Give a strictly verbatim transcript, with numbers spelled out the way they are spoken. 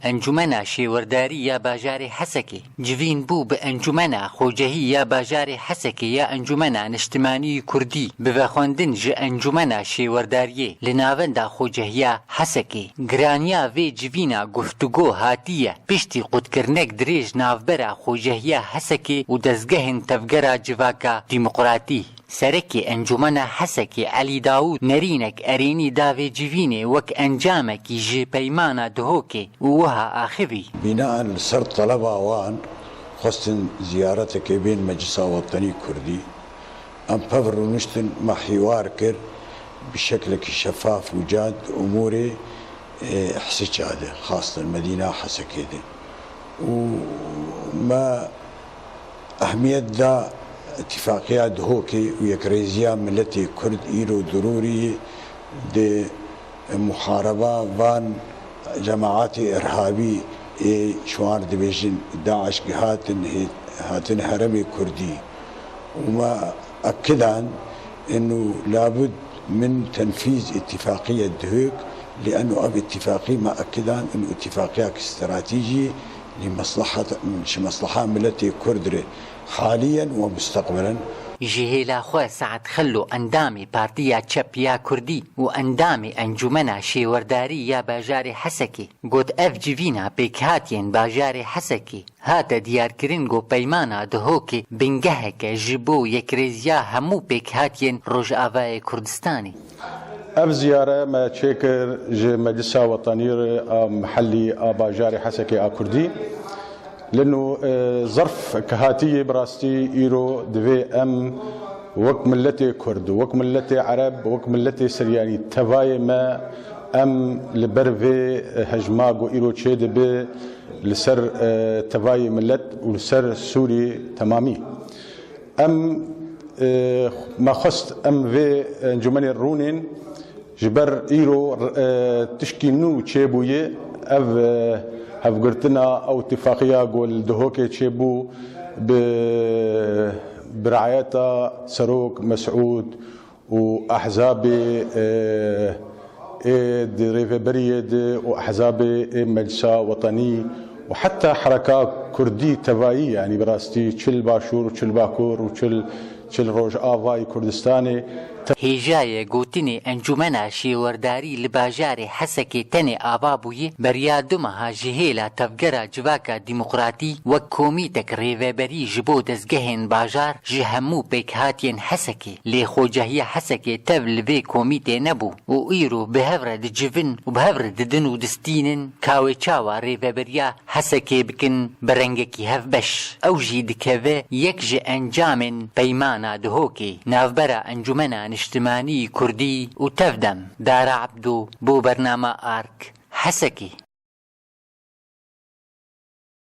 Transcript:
Encûmena Şêwerdarî ya Bajarê Hesekê civîn bû bi Encûmena Xocehî ya Bajarê Hesekê ya Encûmena Niştimanî Kurdî, bi vexwendin ji Encûmena Şêwerdariyê li navenda Xocehiya Hesekê. Giraniya vê civîna guftûgo hatiye piştî qutkirinek dirêj navbera Xocehiya Hesekê û dezgehên Tevgera Civaka Demokratî. Serekê Encûmena Hesekê Elî Dawûd nerînek erênî da vê civînê wek encamekî ji peymana Duhokê û wiha axivî. Bînaen li ser teleba wan xwestin ziyareteke bên Meclisa Wetenî Kurdî. Em pev rûniştin, me hîwar kir, bi şeklekî şefaf û cad umûrê, e, Hisiça de, xastin Medîna Hesekê de. Û me ehmiyet da îtîfaqiya Duhokê û yekrêziya miletê Kurd. Îro dirûrî di muhareba van cemaetê irhabî ê ji wan dibêjin DAIŞ ki hatin hê-, hatin heremê Kurdî. Û me ekidan inu labud min tenfîz îtîfaqiye Duhok, lê eno ev îtîfaqî me ekidan inu îtîfaqiya ki stratejî li meslehat, ji mesleha miletê Kurd re haliyen we musteqbelen. Ji hêla xwe Sead Xello endamê Partiya Çep ya Kurdî û endamê Encûmena Şêwerdarî ya Bajarê Hesekê got, ev civîna pêkhatiyên Bajarê Hesekê hate diyarkirin ku peymana Duhokê bingeheke ji bo yekrêziya hemû pêkhatiyên Rojavayê Kurdistanê. Ev ziyare me çêkir ji Meclisa Wetanî re a mihellî a bajarê Hesekê a Kurdî. Lino, e, zerf ke hatiyê bi rastî îro divê em wek miletê Kurd, wek miletê Ereb, wek miletê Siryanî tevayê me em li ber vê hejma ku îro çêdibe li ser, e, tevayê milet û li ser Sûrî temamî. Em, e, me xwest em vê encûmenê rûnên ji ber îro, e, tişkî nû çêbûye. Ev, e, hevgirtina ew tifaqiya ku li Duhokê çêbû bi, bi riayeta Serok Mesûd û ehzabê, e, ê di rêveberiyê de û ehzabê ê Meclisa Wetanî û heta hereka Kurdî tevayî, yanî bi rastî çi li Başûr û çi li Bakur û çi li, çi li Rojavayê Kurdistanê. Hêjayê gotinê Encûmena Şêwerdarî li bajarê Hesekê tenê ava bûye, beriya du meha ji hêla Tevgera Civaka Demokratî wek komîtek rêveberî ji bo dezgehên bajar ji hemû pêkhatiyên Hesekê. Lê Xocehiya Hesekê tev li vê komîtê nebû û îro bi hev re dicivin û bi hev re didin û distînin, ka wê çawa rêveberiya Hesekê bikin bi rengekî hevbeş. Ew jî dikeve yek ji encamên peymana Duhokê, navbera Encûmena Niştimanî Kurdî û Tevdem. Dara Ebdo bo bernama Ark, Hesekê.